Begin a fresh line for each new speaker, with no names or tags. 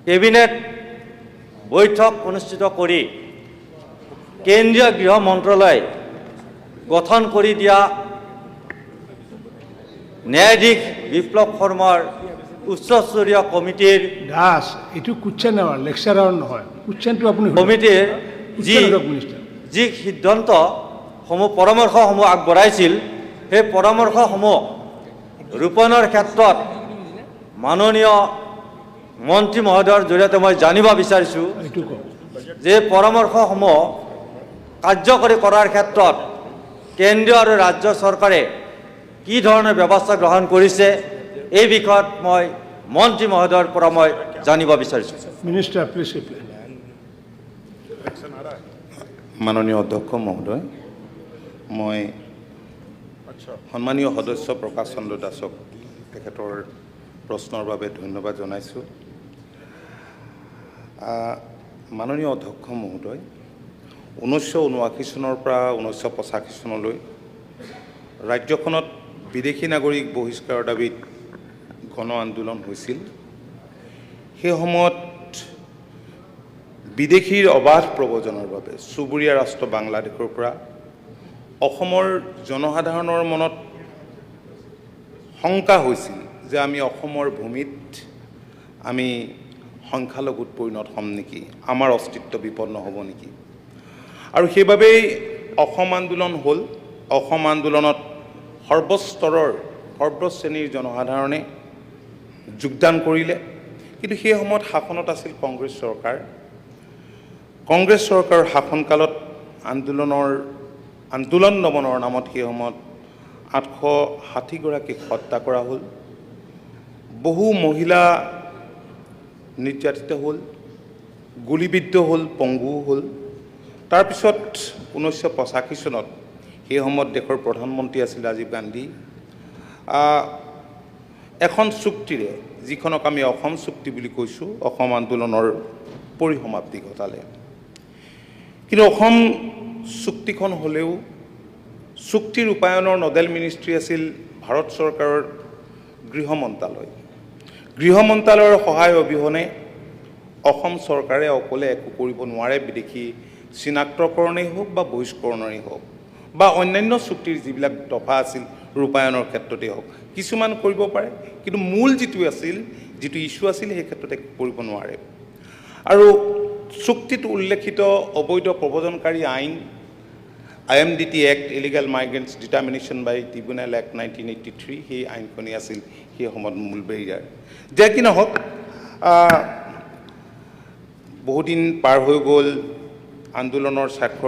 Cabinet বৈঠক অনুষ্ঠিত কৰি কেন্দ্ৰীয় গৃহ মন্ত্ৰালয় গঠন কৰি দিয়া ন্যায়াধীশ বিপ্লৱ শৰ্মাৰ উচ্চস্তৰীয় কমিটিৰ
দাস, এইটো কুৱেশ্যন আৱাৰ, লেকচাৰ আৱাৰ নহয়। কুৱেশ্যনটো আপুনি সোধক।
কমিটিৰ যি
কুৱেশ্যন সোধক, মিনিষ্টাৰ।
যি সিদ্ধান্তসমূহ, পৰামৰ্শসমূহ আগবঢ়াইছিল, সেই পৰামৰ্শসমূহ ৰূপায়ণৰ ক্ষেত্ৰত মাননীয় মন্ত্ৰী মহোদয়ৰ জৰিয়তে মই জানিব বিচাৰিছোঁ
এইটো কওক।
যে পৰামৰ্শসমূহ কাৰ্যকৰী কৰাৰ ক্ষেত্ৰত কেন্দ্ৰীয় আৰু ৰাজ্য চৰকাৰে কি ধৰণৰ ব্যৱস্থা গ্ৰহণ কৰিছে, এই বিষয়ত মই মন্ত্ৰী মহোদয়ৰ পৰা মই জানিব বিচাৰিছোঁ।
Minister, please reply.
মাননীয় অধ্যক্ষ মহোদয়, মই সন্মানীয় সদস্য প্ৰকাশ চন্দ্ৰ দাসক তেখেতৰ প্ৰশ্নৰ বাবে ধন্যবাদ জনাইছোঁ। মাননীয় অধ্যক্ষ মহোদয়, 1979 চনৰ পৰা 1985 চনলৈ ৰাজ্যখনত বিদেশী নাগৰিক বহিষ্কাৰৰ দাবীত গণ আন্দোলন হৈছিল। সেই সময়ত বিদেশীৰ অবাধ প্ৰব্ৰজনৰ বাবে চুবুৰীয়া ৰাষ্ট্ৰ বাংলাদেশৰ পৰা অসমৰ জনসাধাৰণৰ মনত শংকা হৈছিল যে আমি অসমৰ ভূমিত আমি সংখ্যালঘুত পৰিণত হ'ম নেকি, আমাৰ অস্তিত্ব বিপন্ন হ'ব নেকি। আৰু সেইবাবেই অসম আন্দোলন হ'ল। অসম আন্দোলনত সৰ্বস্তৰৰ, সৰ্বশ্ৰেণীৰ জনসাধাৰণে যোগদান কৰিলে। কিন্তু সেই সময়ত শাসনত আছিল কংগ্ৰেছ চৰকাৰ। কংগ্ৰেছ চৰকাৰৰ শাসনকালত আন্দোলন দমনৰ নামত সেই সময়ত 860গৰাকীক হত্যা কৰা হ'ল, বহু মহিলা নিৰ্যাতিত হ'ল, গুলীবিদ্ধ হ'ল, পংগুও হ'ল। তাৰপিছত 1985 চনত সেই সময়ত দেশৰ প্ৰধানমন্ত্ৰী আছিল ৰাজীৱ গান্ধী, এখন চুক্তিৰে, যিখনক আমি অসম চুক্তি বুলি কৈছোঁ, অসম আন্দোলনৰ পৰিসমাপ্তি ঘটালে। কিন্তু অসম চুক্তিখন হ'লেও চুক্তি ৰূপায়ণৰ নডেল মিনিষ্ট্ৰী আছিল ভাৰত চৰকাৰৰ গৃহ মন্ত্ৰালয়। গৃহ মন্ত্ৰালয়ৰ সহায় অবিহনে অসম চৰকাৰে অকলে একো কৰিব নোৱাৰে, বিদেশী চিনাক্তকৰণেই হওক বা বহিষ্কৰণেই হওক বা অন্যান্য চুক্তিৰ যিবিলাক দফা আছিল ৰূপায়ণৰ ক্ষেত্ৰতেই হওক। কিছুমান কৰিব পাৰে, কিন্তু মূল যিটো আছিল, যিটো ইছ্যু আছিল, সেই ক্ষেত্ৰত একো কৰিব নোৱাৰে। আৰু চুক্তিত উল্লেখিত অবৈধ প্ৰব্ৰজনকাৰী আইন, IMDT Act, Illegal Migrants Determination by Tribunal Act 1983, সেই আইনখনেই আছিল সেই সময়ত মূল বেৰিয়াৰ। যে কি নহওক, বহুদিন পাৰ হৈ গ'ল, আন্দোলনৰ স্বাক্ষৰ